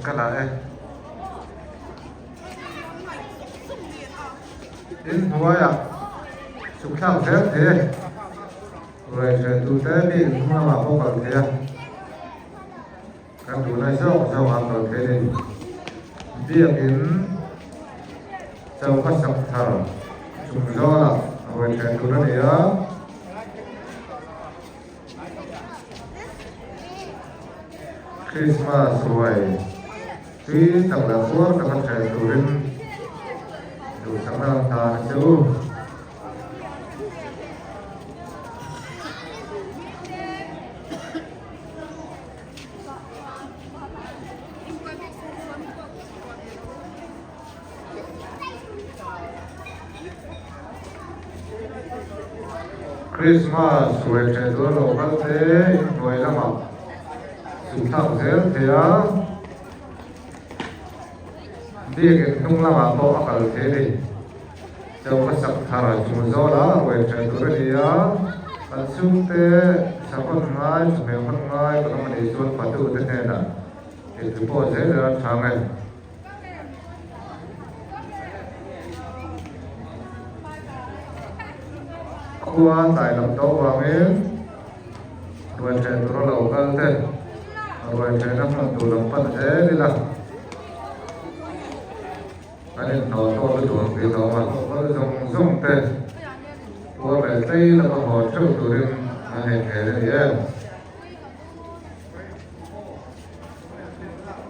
Ka la e. In hnuaiah chhuk thlak zel thei e. Ruai hreh tute mi in hnung lamah pawh kal thei a. Kan duhna zawk zawk ah kal thei a ni. Biakin choka sak thar chung zawlah ruai hreh tur a ni a. Christmas ruai tui tak leh puar taka hreh turin duhsakna an ta a che u. Christmas ruai ṭeh tur a lo kal te inhnuai lamah chhuk thlak zel thei a, biakin hnung lamah pawh a kal thei a ni. Choka sak thar chung zawla ruai ṭeh tur a ni a, kan chhungte sakhawn ngai, chawhmeh hawn ngai kan awm a nih chuan fatute hnenah tih thu pawh zel zel an chhang e. Khua tlai lam tawh vangin ruai ṭheh tur a lo kal te, ruai ṭhehna hmun tur lam pan zel ila kan inhnawh tawh lutuk ang tih hlauh a, kal zawng zawng te khua leh tlei lama haw theuh turin an inhel a ni em.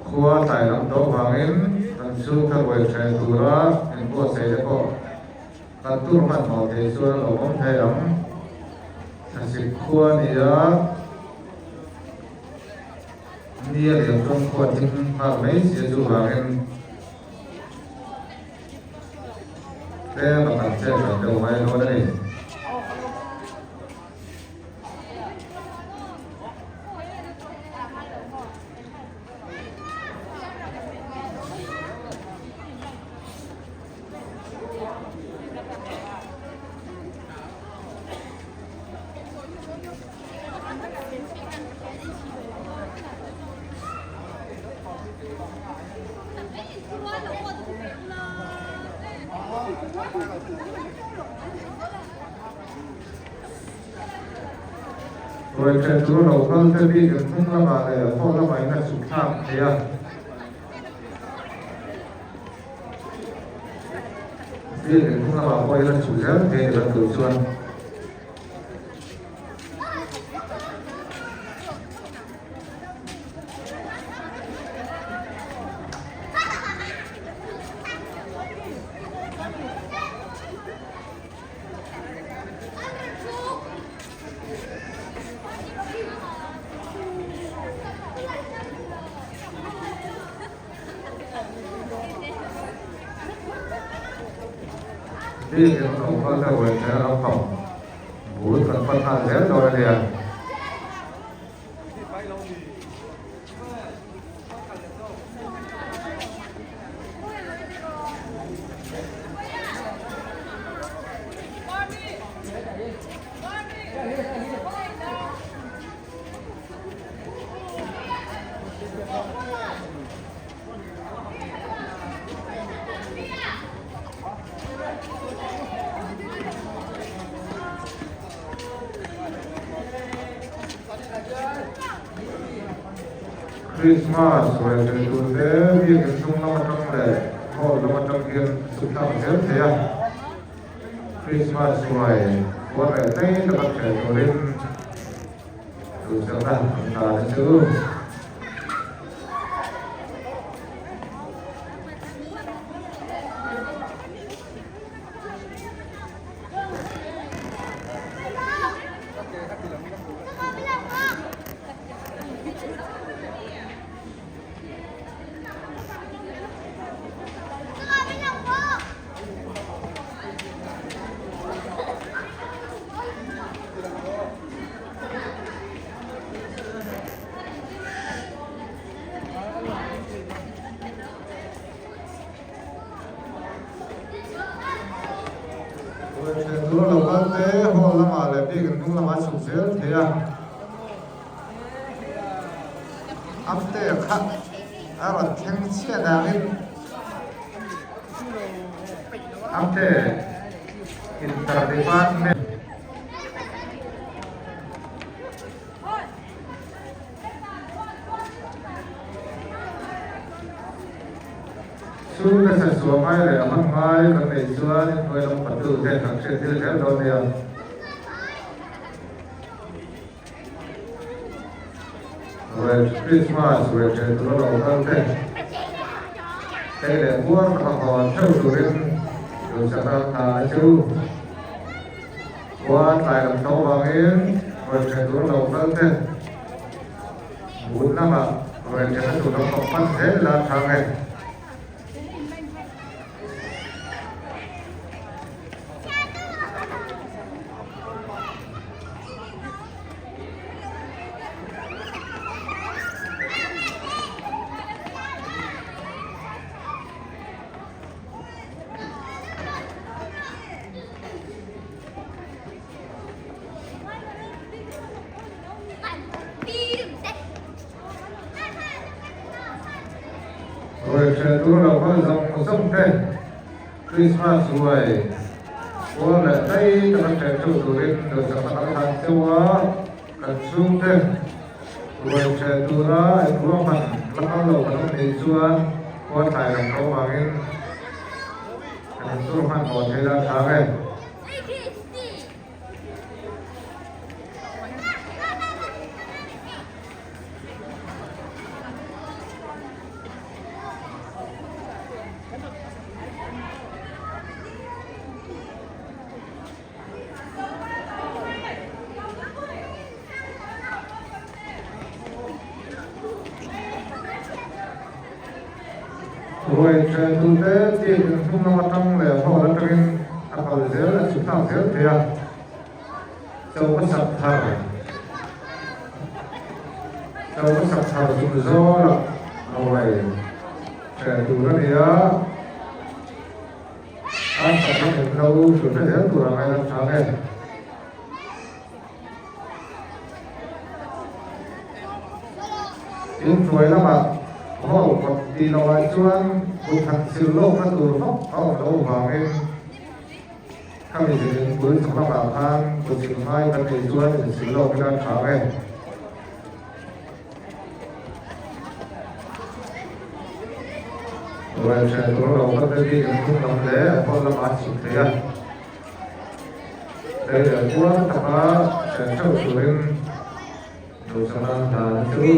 Khua tlai lam tawh vangin kan chhungte ruai ṭhen tura inbuatsaih te pawh kan tur hmanhmawh thei chuan a lo awm thei ang. Thlasik khua ni a, ni a liam chuan khua thim nghal mai si a chuvangin tlem a kan chet kan deuh ngai dawn a ni. Ruai ṭhen tur lo kal te bik in hnung lamah leh hall lamah in a chhuk thlak thei a. Bik in hnung lamah pawh in a chhuk zel thei a ni kan duh chuan. Biakin lo kal te ruai ṭhen a lo khawm bul kan pan nghal zel dawn a nia. Christmas ruai hreh tur te biakin hnung lam atang leh hall lam atang hian a chhuk thlak zel thei a. Christmas ruai puan leh tlei taka hreh turin duhsakna an ta te chu. lamah a chhuk zel thei a. Amte kha a rawn thleng chiah dangin Amte Inter Department. Chu ka sa suah ngai leh a hman ngai kan neih chuan inhnuai lam patu ten kan hriat thil zel dawn nia. Ruai Christmas ruai ṭhen tur a lo kal te tei leh puar taka hawn theuh turin duhsakna hna a chu. Khua tlai lam tho vangin ruai ṭhen tur a lo kal te bul lamah ruai ṭhenna tur lam pang pan zel la thang e. Ruai hre tur lo kal zawng zawng te Krismas ruai kual leh daih taka ṭhen ṭeuh turin duhsakna kan han cheu a, kan chhungte ruai hre tura engruahman la kal lo kan awm nih chuan khua thlai lam tho vangin kan intur hmanhmawh thei la tha ve. Ruai ṭheltute biakin hnung lam aṭang leh hall aṭangin a kal zel a chhuk thlak zel thei a, choka sak thar choka sak thar chung zawlah ruai ṭhel tur a ni a, a sak lam in lo hrilh hre zel tur a ngai lam ṭha nge. In hnuai lamah hall kawt tih lohah chuan kut han sil lawkna tur vak a awm loh vangin khami zin bul chung lamah khan kut sil ngai kan neih chuan insil lawk ila tha nge. Rualṭhen tur lo kal te bik an hnung lam leh a hall lamah an chhuk thei a. Rei leh kual taka ṭhen ṭeuh turin duhsakna dan a chu.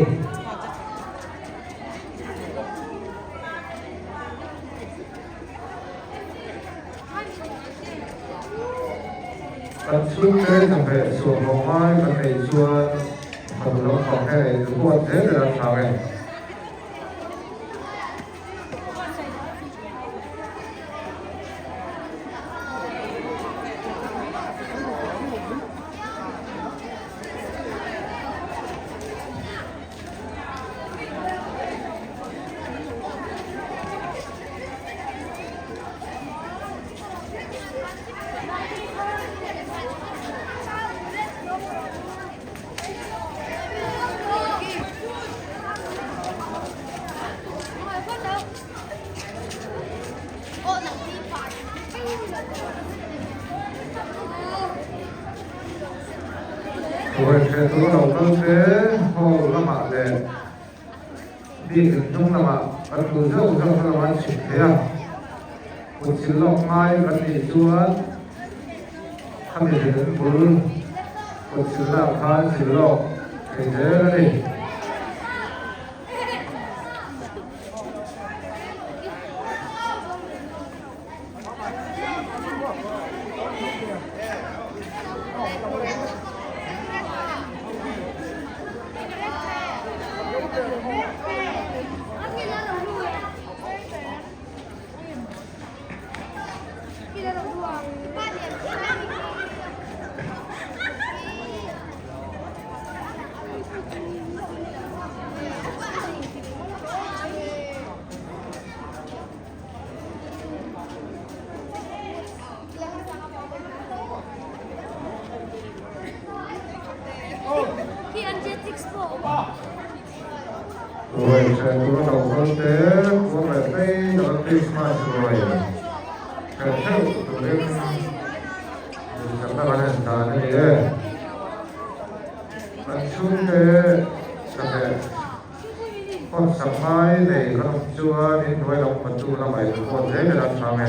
Kan chhungte chawhmeh suah hlawh ngai kan neih chuan fanu lampang hian ei chu huat zel zel a tha nge. Ruaitheh tur lo kal te hall lamah leh bik in hnung lamah kan hmu zauh zauh na lamah an chhuk thei a, kut sil lawk ngai kan nih chuan khami zin bul kut sil lah khan sil lawk thei zel a ni. Ruai ṭheh tur a lo kal te, khuar leh phei taka Krismas ruai ṭheh ṭheuh turin duhsakna kan en dan a ni e. Kan chhungte chawhmeh hawn sak ngai nei kan awm chuan inhnuai lam fatu lamah in phone zel ila tha nge.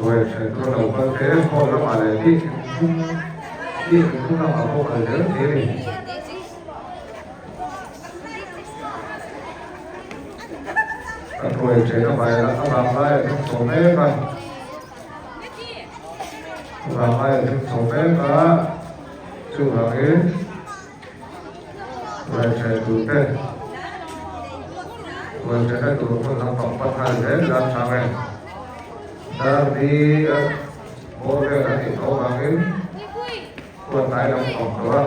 Ruai ṭhen tur a lo kal te, hall lamah leh bik inchhung bik inchhung lamah pawh kal zel thei a ni. Kan ruai ṭhen avang lai a thleng chho mek a, avang lai a thleng chho mek a, chuvangin ruai ṭhen tur te. Rualṭhena tur hmun lampang pan nghal zel ila a chhang e. Dar hi a bawr vel a nih tawh avangin khuan hnai lam pang tawh a,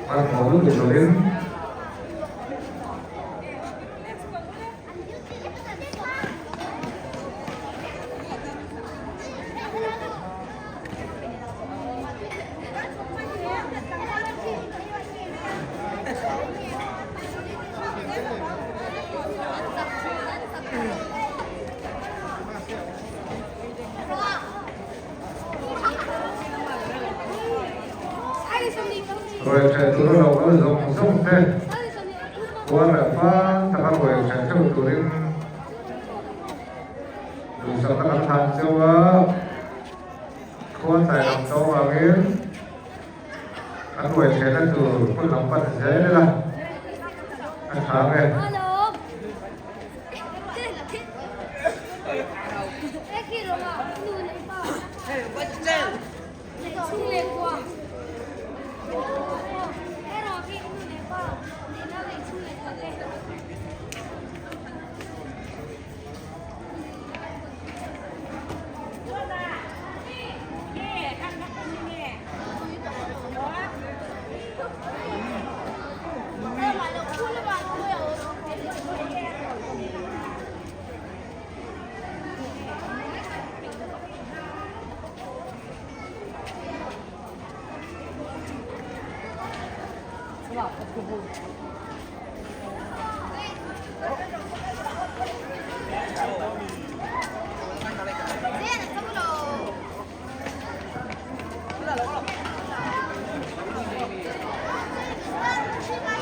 hmanhmawh lutuk lovin. Ruai ṭheh tur a lo kal zawng zawng te khuar leh fang taka ruai ṭheh ṭheuh turin duhsakna kan hlan cheu a, khuan tlai lam tawng angin. A hnuai thehna tur hmun lam pan zel ila a tha nge?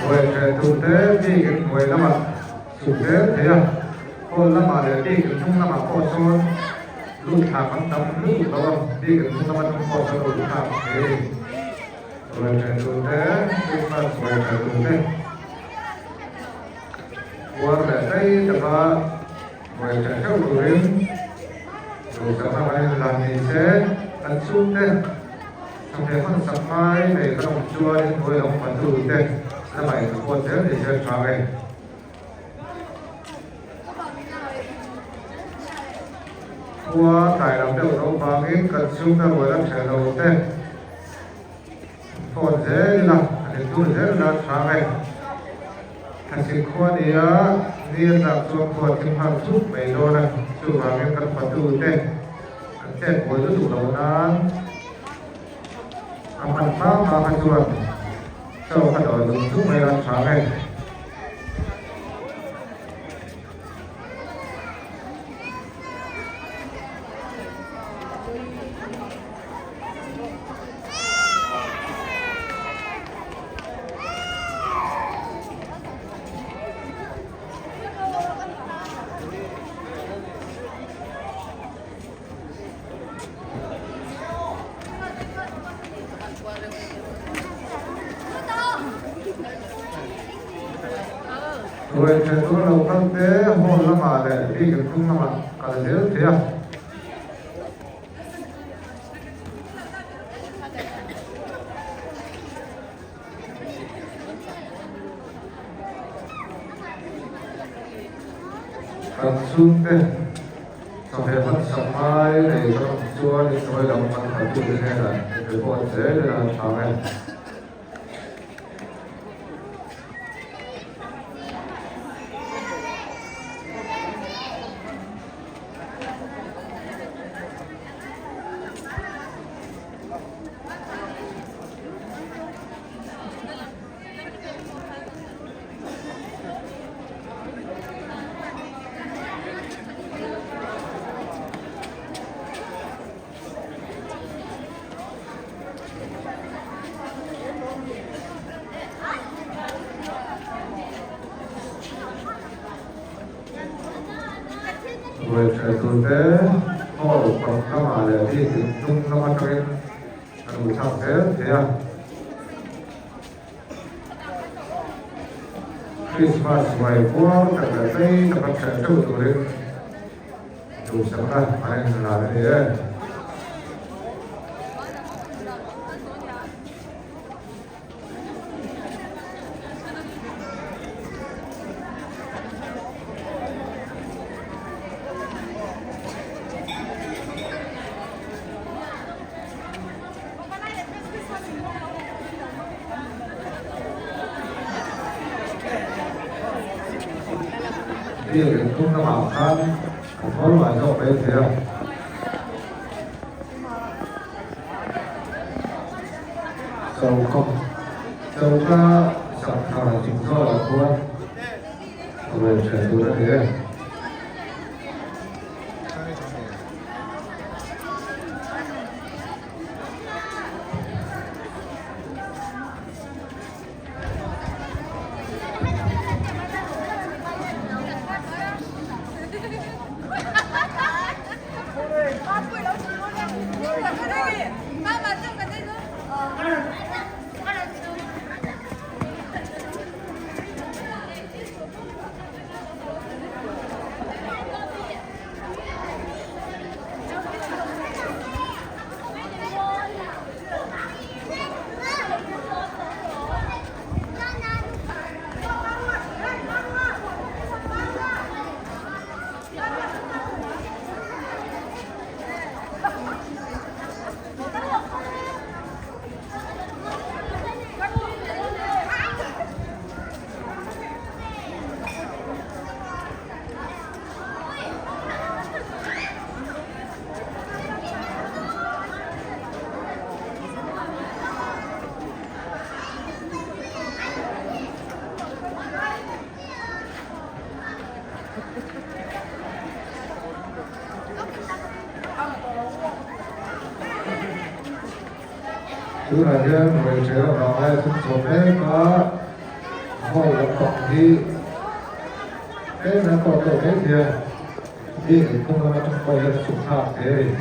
Ruai ṭheh turte bik in hnuai lamah chhuk zel thei a, hall lamah leh bik in hnung lamah pawh sawn lut thlak an tam lutuk lo a, bik in hnung lama hnung pawh sawn lut thlak thei a ni. Ruai ṭheh turte, Christmas ruai ṭheh turte uar leh hlei taka ruai ṭheh ṭheuh turin duhsakna kan inhlan ni se, kan chhungte chawhmeh hman sak ngai nei kan awm chuan inhnuai lam patute lamah inpawt zel ni se tha e. Khua tlai lam deuh tawh vangin kan chhungte ruai lam ṭheh lo te. Phone zel ila, a ni tur zel ila a tha nge. Thlasik khua nia ni a tlak chuan khua thim nghal chuk mai dawn a, chuvangin kan fatu te an chet buai lutuk lo nan a hman hma hma kha chuan chaw kha dawr zung zung mai ila a tha nge. Ruai ṭhen tur a lo kal te hall lamah leh bik in hnung lamah kal zel thei a. Kan chhungte chawhmeh hman sak ngai nei kan awm chuan inhnuai lam kan khalhtute hnenah report zel ila a tha e. Ruai ṭheh turte hall pang lamah leh bik in hnung lam aṭangin a luh thlak zel thei a. Krismas ruai puar tak leh tlei taka ṭheh ṭeuh turin duhsakna an inlan a ni e. Biak in hnung lamah khan a thawl mah zawk mai thei a. Choka choka sak thar chung zawlah khuan ruai ṭhen tur a ni e. Tunah hian ruaiṭheh avang lai a thum chho mek a, hall lampang hi tlem hian tawk deuh mai thei a, bik inkhawm lam atang pawh hian a chhuk thlak thei a ni.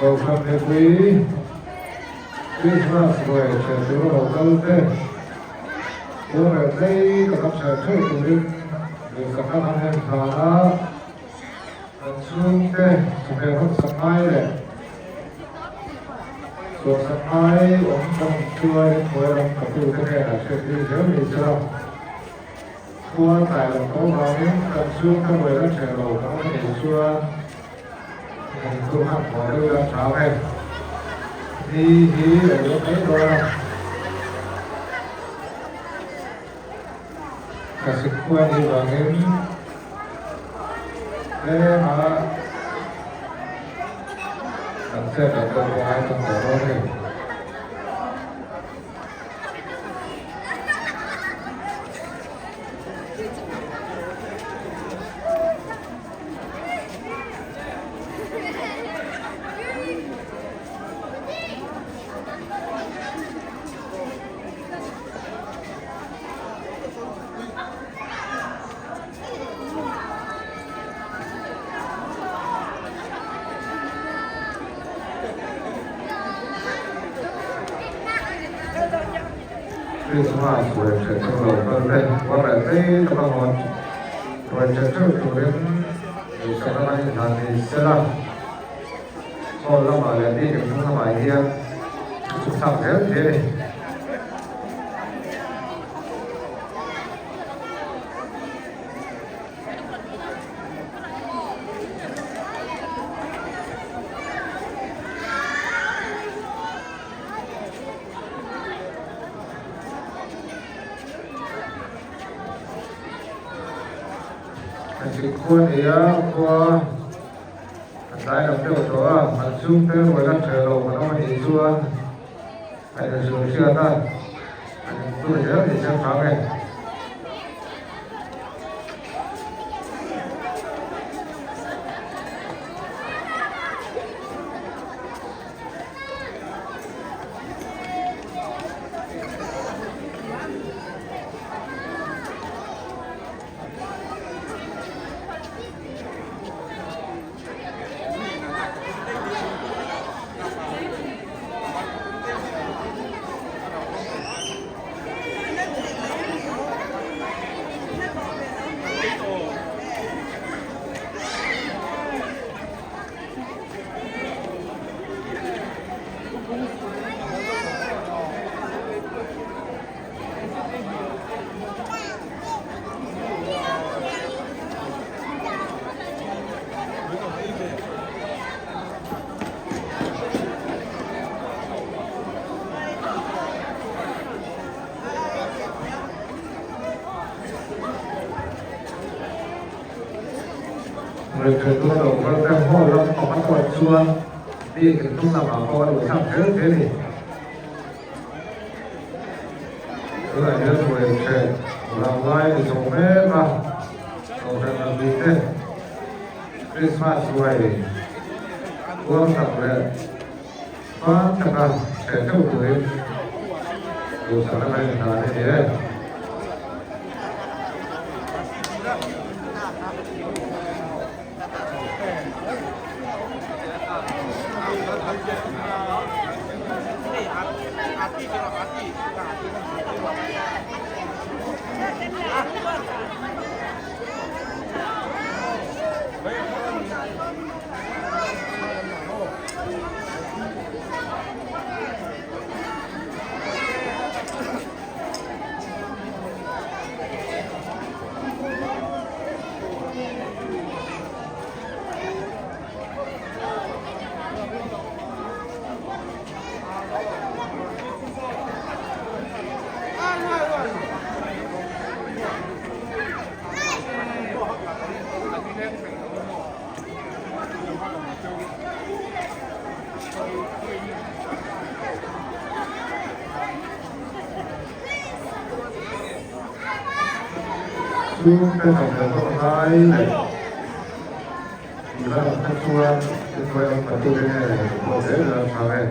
Kohhran mipui Krismas ruai ṭheh tur a lo kal te, kawrel tlei taka ṭheh ṭheuh turin duhsakna kan en hlan a, kan chhungte chawhmeh hawnsak ngai leh suahsak ngai awm kan awm chuan khawi ram ka tute hnenah hriattir zel ni sela. Khua tlai lam tawh vangin kan chhungte ruai la ṭheh lo kan awm anih chuan Kan chu hman tawh deuh ila tha ang e. Ni hi a lo mai dawn a. Thlasik khua ni vangin tlema kan chet leh pawh pawh ngai tan tawh dawn a ni. Christmas ruai ṭha chu lo kal te, khuar leh tlei taka ngawn ruai ṭha ṭeuh turin duhsakna kan inhlan ni sela, hall lamah leh biak in hnung lamah hian a chhuk thlak zel thei a ni. Thlasik khua a ni a, khua a tlai lo deuh tawh a, an chhungte ruai la ṭheh lo kan awm a nih chuan a inzul hriat a, an intur zel ni se phang e. Rethei lo kal te haw lam pakhat pawh chuan bik in hnung lamah pawh a luh thlak zel thei a ni. Tunah hian ruai ṭheh vang lai a ni chho mek a, Kohhran Rabbi te Krismas ruai kuang tak leh fang taka ṭheh theuh turin duhsakna kan inhlan a ni e. Chhungte thawmhnaw pawh ngai leh tih lam kha chuan inhnuai awm khat tute nge pawh zel zel a tha e.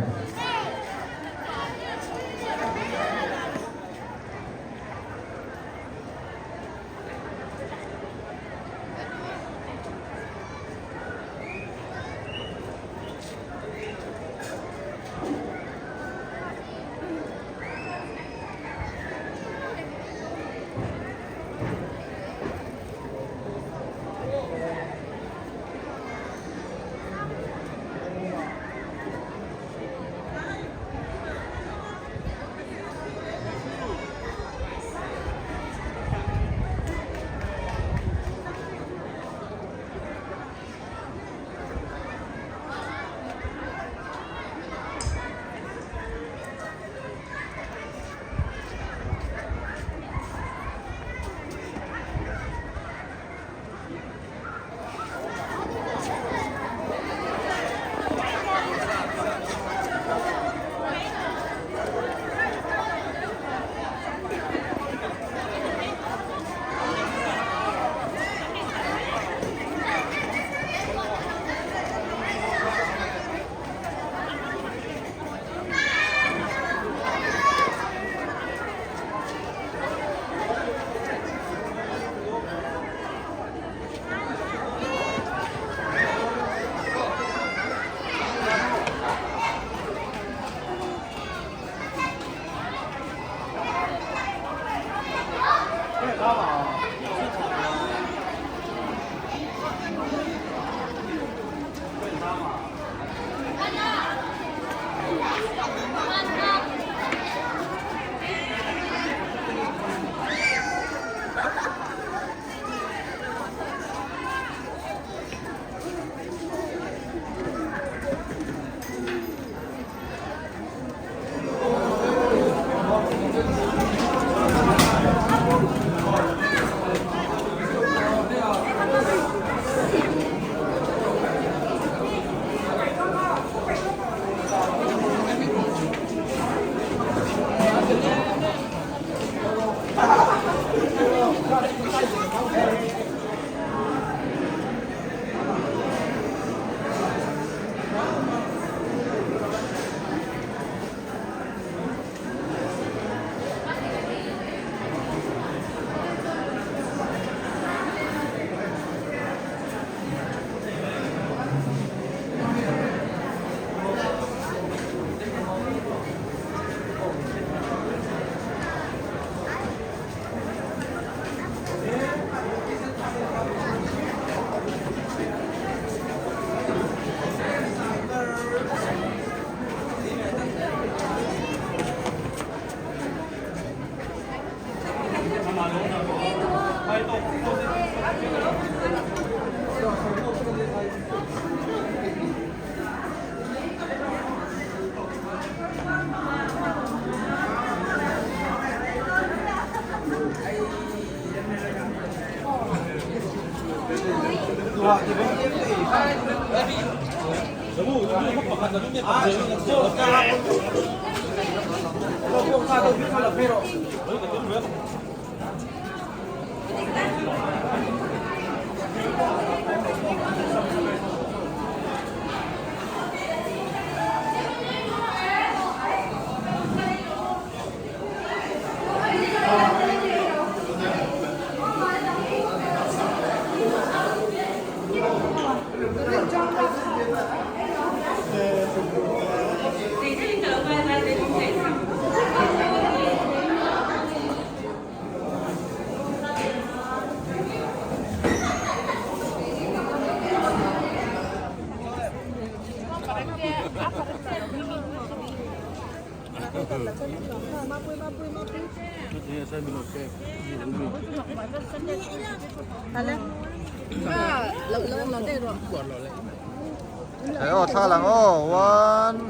Hei aw thla lang aw one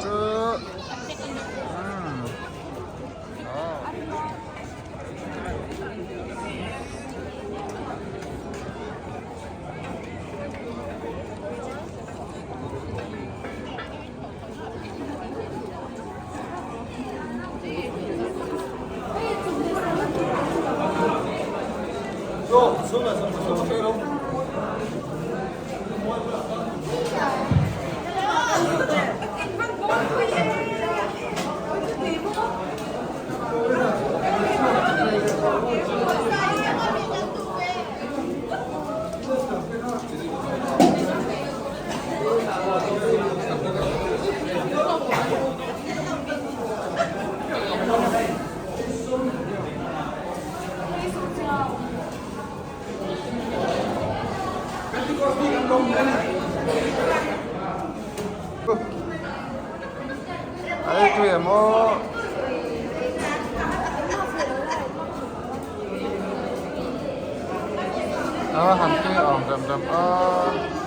two umm aw. Ai tui em aw. A han tui ang rem rem a.